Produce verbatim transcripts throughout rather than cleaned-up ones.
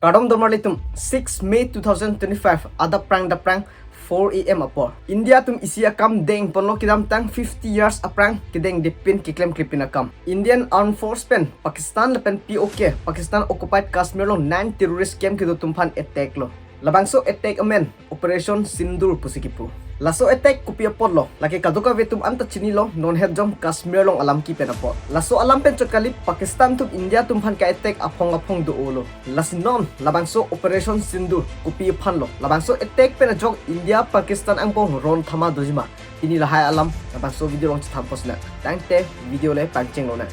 Kardom donmarlitum, six May two thousand twenty-five, adap prang daprang four A M apor India atum isi akam dengponlo, kedamtang fifty years aphrang kedengdepin keklemklepin akam. Indian Armed Force pen Pakistan lapen P O K, Pakistan occupied Kashmir along nine terrorist camp kedo atum aphan attack lo. Labangso attack amen Operation Sindoor pusi kipu. Laso attack kopi apotlo, lake kadokave atum anta chinilo, non het Jammu Kashmir along alam kepi pen apot. Laso alam pen chot kali, Pakistan atum India atum aphan ka-attack aphong aphong do-olo. Lasi non labangso Operation Sindoor kopi aphanlo, labangso attack pen ajok India Pakistan angbong ron thama dojima, pini lahai alam labangso video along chethan pon sinang. Tangte video le pangchenglonang.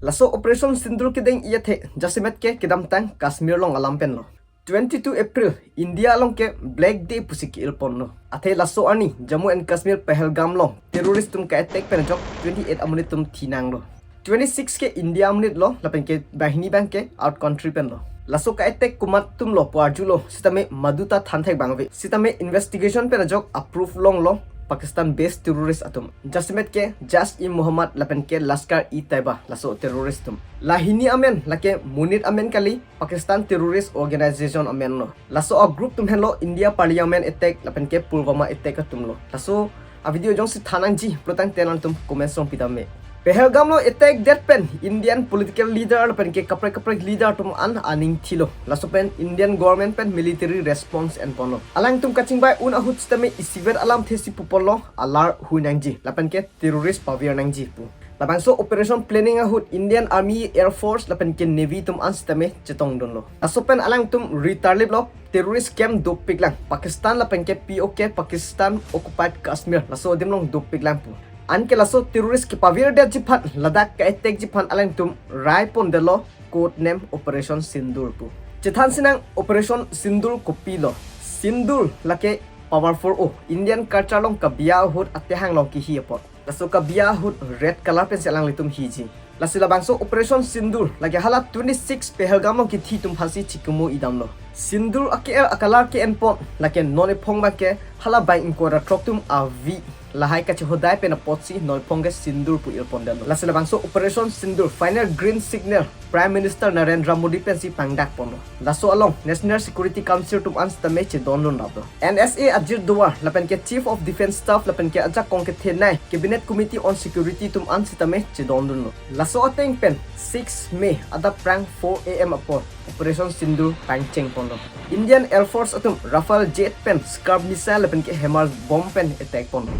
Laso Operation Sindoor kedeng-i athe jasemet ke kedamtang Kashmir along alam penlo. Twenty-two April, India along ke Black Day pusi ke-ilponlo. Athe laso arni Jammu and Kashmir Pahalgam along terrorist atum ka-attack pen ajok twenty-eight amonit atum thinanglo. Twenty-six ke India amonit lo, lapen ke banghini abang ke out country penlo. Laso ka-attack komat atumlo pu arjulo sitame maduta thanthek abang ave. Sitame investigation pen ajok a-proof longlo Pakistan based terrorist atum. Jasemet ke Jaish-e-Mohammed lapen ke Lashkar-e-Taiba, laso terrorist atum. Lahini amen lake monit amen kali, Pakistan terrorist organization amenlo. Laso a-group atum henlo India Parliament attack lapen ke Pulwama attack atumlo. Laso a-video jongsi than nangji pulo tangte nangtum comment song pitame. Pahalgam along attack det pen Indian political leader lapen ke kaprek kaprek leader atum an aning thilo. Laso pen Indian government pen military response enponlo. Alangtum kachingvai un ahut sitame isivet alamthe si puponlo, alar hui nangji lapen ke terrorist pavir nangji pu. Labangso operation planning ahut Indian Army, Air Force lapen ke Navy atum an sitame chetongdunlo. Laso pen alangtum ritarliplo, terrorist camp dopiklang, Pakistan lapen ke P O K, Pakistan occupied Kashmir, laso adim along dopiklang pu. Anke laso terrorist kepavirdetji aphan, ladak ka-attackji aphan alangtum raipondetlo code name Operation Sindoor pu. Chethan sinang, Operation Sindoor kopilo? Sindoor lake powerful o, Indian culture along kabiya ahut atehang along kehi apot. Laso kabiya ahut red color pensi alanglitum hiji. Lasi labangso Operation Sindoor lake hala twenty-six Pahalgam along kethi atum aphansi chikimo idamlo. Sindoor ake-er a-color ke-enpon, lake non ephong abang ke hala bang ingkoi ra throk atum avi lahai kachehodai pen apotsi non ephong ke Sindoor pu ilpondetlo. Lasi labangso Operation Sindoor final green signal Prime Minister Narendra Modi pensi pangdakponlo. Laso along National Security Council atum an sitame chedondun raplo. N S A Ajit Doval lapen ke Chief of Defence Staff lapen ke ajakong kethenei Cabinet Committee on Security atum an sitame chedondunlo. Laso ateng pen six May adap prang four A M apor Operation Sindoor pangchengponlo. Indian Air Force atum Rafale jet pen Scud missile lapen ke HIMARS bomb pen attack ponlo.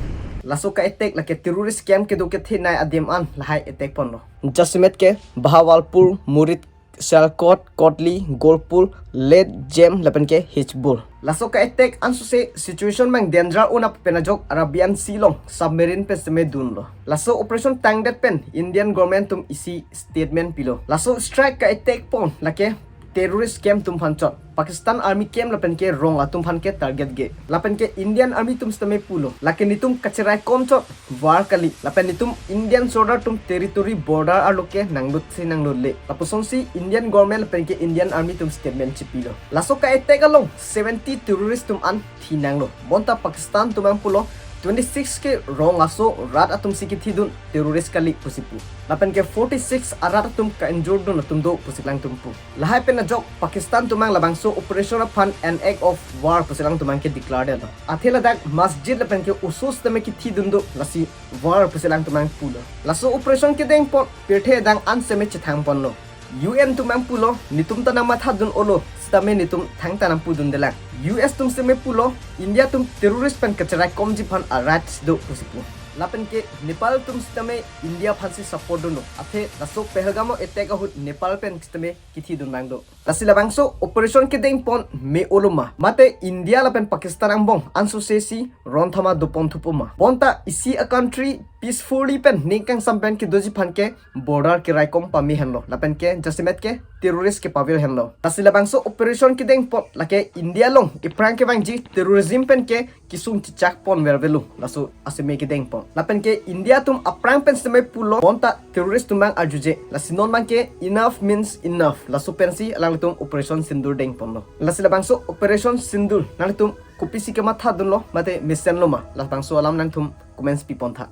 Laso ka-attack lake terrorist camp kedo kethenei adim an lahai attack ponlo. Jasemet ke Bahawalpur, Murid, Sialkot, Kotli, Golpur, Late Jam lapen ke Hijpur. Laso ka-attack ansose situation abang danger un-e pen ajok Arabian Sea along submarine pen sitame dunlo. Laso operation tangdet pen Indian government atum isi statement pilo. Laso strike ka-attack pon lake terrorist camp atum aphan chot, Pakistan Army camp lapen ke rong atum aphan ke target ge. Lapen ke Indian Army atum sitame pulo, lake netum kachiraikom chot war kali, lapen netum Indian soldier atum territory border arlo ke nanglut si nanglutle. Lapusonsi Indian government lapen ke Indian Army atum statement chipilo. Laso ka-attack along seventy terrorist atum an thinanglo. Bonta Pakistan atum abang pulo, twenty-six ke rong aso rat atumsi kethidun, terrorist kali pusi pu. Lapen ke forty-six arat atum ka-injure dun atum do pusi alangtum pu. Lahai pen ajok Pakistan atum abang labangso operation aphan an act of war pusi alangtum abang ke declare detlo. Athe ladak masjid lapen ke oso sitame kethidun do, lasi war pusi alangtum abang pulo. Laso operation kedeng pon pirthe adang an sitame chethang ponlo. U N atum abang pulo, netum ta nangmathadun-olo, sitame netum thangta nangpudundelang. U S atum sitame pulo, India atum terrorist pen kachiraikomji aphan a-rights do pusi pu. Lapen ke Nepal atum sitame India aphansi support dunlo. Athe laso Pahalgam attack ahut Nepal pen sitame kethidun abang do. Lasi labangso operation kedeng pon me-olo ma? Mate India lapen Pakistan angbong ansose si ron thama dopon thupo ma? Bonta isi a-country peacefully pen ning kangsam pen kedoji aphan ke border keraikom pame henlo, lapen ke jasemet ke terrorist kepavir henlo. Lasi labangso operation kedeng pon lake India along iphrang kevangji terrorism pen ke kesung chechak pon vervelo, laso aseme kedeng pon. Lapen ke India atum aphrang pen sitame pulo, bonta terrorist atum abang arjuje. Lasi non abang ke enough means enough, laso pensi alangtum Operation Sindoor deng ponlo. Lasi labangso Operation Sindoor nangtum kopisi kemathadunlo mate mesenlo ma? Labangso alam nangtum comments pi pontha.